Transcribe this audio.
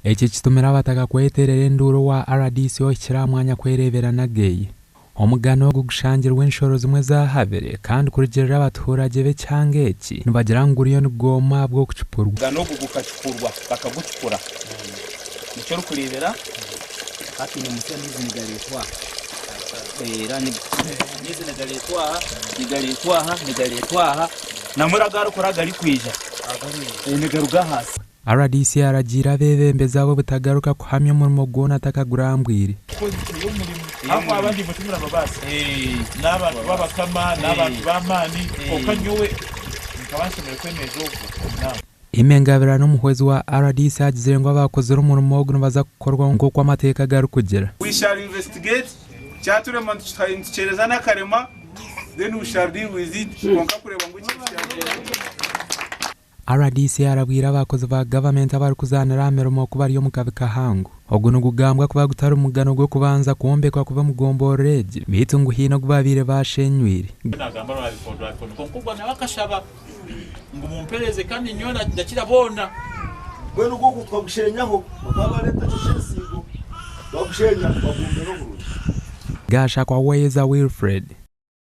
Eki kitumire abataka kweterera enduuru owa rdc ohikire aha mwanya kwereebera nageye. Omugano ogu gushangirwe enshoro zimwe ezahabire kandi kurugiirira abatuuragye b'ekyanga eki nibagira ngu guriyo nigugooma ahabw'okucupurwa. Omugano ogu gukacukurwa bakagucukura nikyo orikureebera hati naimutsya amaizi nigareetwa aha era amaizi nigareetwa aha nigareetwa aha nigareetwa aha namwe agarikura agarikwija nigaruga ahansi. Rdc aragiire abeebembezi abo obutagaruka kuhamya omurimo gwona atakagurambwire. Ahabw'abandi imwe timurababaasa, n'abantu b'abakama, n'abantu b'amaani, kwonka nyowe nkaba nshemereire kwemerera ogwo omu naama. Aime Ngabirano omuhwezi wa rdc agizire ngu abaakozire omurimo ogu nibaza kukorwa nk'oku amateeka garikugira. We shall investigate, kyaturema nitukyereza n'akarema then we shall deal with it kwonka kureeba ngu ekintu kyagyenda. Rdc arabwire abakozi ba gavumenti abarikuzaanira aha mirimo ku bari omu kabi kahango. Ogu nigugambwa kuba gutari mugano gw'okubanza kwombekwa kuba omu gomborora egi beitu ngu haine ogu babaire baashenywire. Nagamba rwabikondo rwabikondo kwonka ogwo nawe akashaba ngu mumpereze kandi nyowe ndakira boona. Mbwenu ogwo ogu tukagushenyaho, bakaba bareeta ekyo ky'ensiigo, bagushenya bagwombeka kurungi. Gashakwa Weza Wilfred.